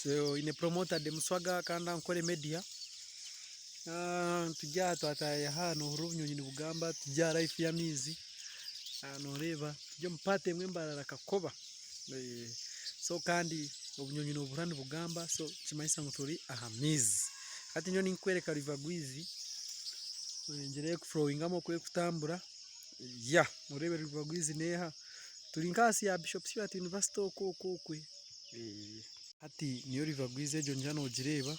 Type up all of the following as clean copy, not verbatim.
Oine promoter Demu Swaga kandi Ankole Media. Turi aha twataaha aha noohurira obunyonyi nibugamba turi aha life y'amaizi nooreeba turi omu paati emwe Mbarara Kakoba. So kandi obunyonyi noobuhurira nibugamba so nikimanyisa ngu turi aha maizi. Hati nyowe ninkworeka River Rwizi ngireebe erikufurowingamu oku erikutambura oreebe River Rwizi neeha. Turi nk'ahansi ya Bishop Stuart University okwo okwo okwe. Hati niyo River Rwizi egyo ningira nogireeba.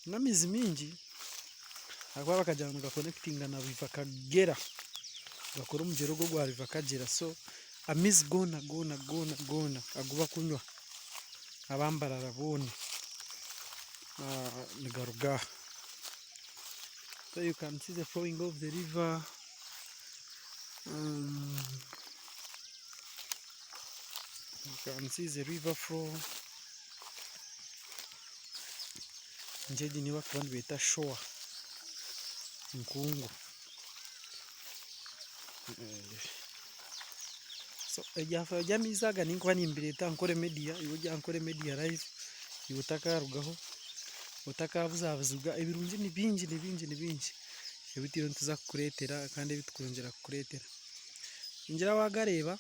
N'amaizi maingi ahakuba bakagira ngu nigakonekitinga na River Kagera gakora omugyera ogu ogwa River Kagera so amaizi goona goona goona goona agu bakunywa aba Mbarara boona nigaruga aha. So you can see the flowing of the river. You can see the river flow. Ningira egi niyo barikuba nibeeta shore, enkungu. So ebyafaayo by'amaizi aga ninkuba nimbireeta Ankole Media, iwe ori Ankole Media live, iwe otakarugaho, otakabuzabuzibwa, ebirungi ni bingi ni bingi ni bingi ebi turiyo nituza kukureetera kandi ebi turikwongyera kukureetera. Ningira waagareeba,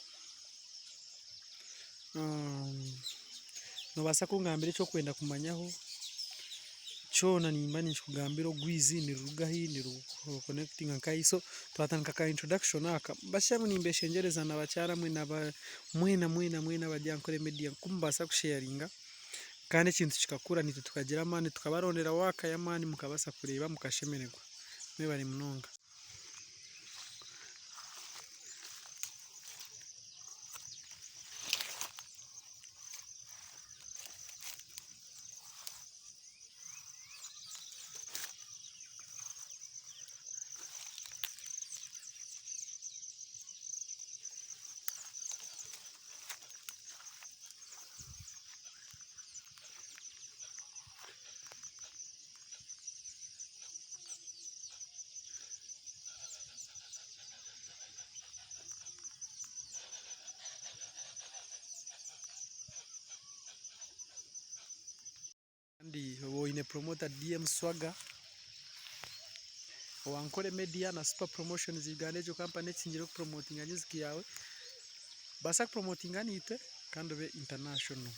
Noobaasa kungambira eki orikwenda kumanyaho, kyona nimba ninkikugambira orwizi niruruga hi, nirukonekitinga nkahi, so twatandika ka introduction aka, bashema nimbeshengyereza na bakyara mwe na mwena mwena mwena abari aha Ankole media ku mubaasa kusheyaringa kandi ekintu kikakura naitwe tukagira amaani tukabarondera waaka y'amaani mukabaasa kureeba mukashemererwa. Mwebare munonga. Kandi oba oine promoter DM Swagga owa Ankole Media na Super Promotions Uganda egyo kampani ekingire kupromotinga music yaawe. Baasa kupromotinga naitwe kandi obe international.